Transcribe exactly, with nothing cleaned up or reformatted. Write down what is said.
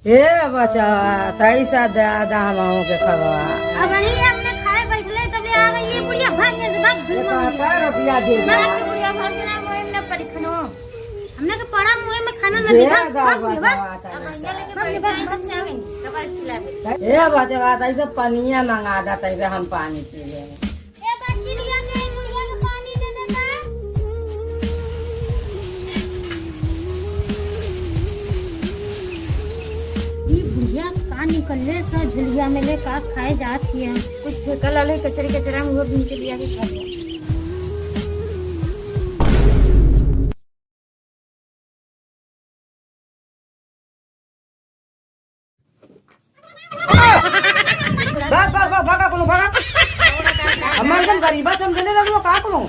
ए बचवा, तैसा दादा हमहू के खबवा। अब नहीं अपने खाए बैठले, तब ले आ गई ये बुढ़िया, भाग यहाँ से, भाग, ये भाग, काका रुपया दे दे। भाग के बुढ़िया, भाग के ना, मुँह में ना पड़ी खानो। हमने के पड़ा मुँह में खाना ना दे दिया, गा भाग, बचवा, भाग। तैसा। अब भैया लेके बैठ गए, बच्चे आ गए, कपार चिल्ला दे। ए बचवा, तैसे पनिया मंगा दा, तैसे हम पानी पी लेंगे। ए बच्ची, लिया के बुढ़िया के पानी दे देता। ई बुढ़िया का निकलले सा झुलिया में ले, का खाए जात हिया। कुछ फेंकल आले कचरी कचरा में, वो भी निकल लिया के खा लो। भाग, भाग, भाग, भागा कोनो, भागा। हमार एकदम गरीबा समझले रहलू, का कोनो?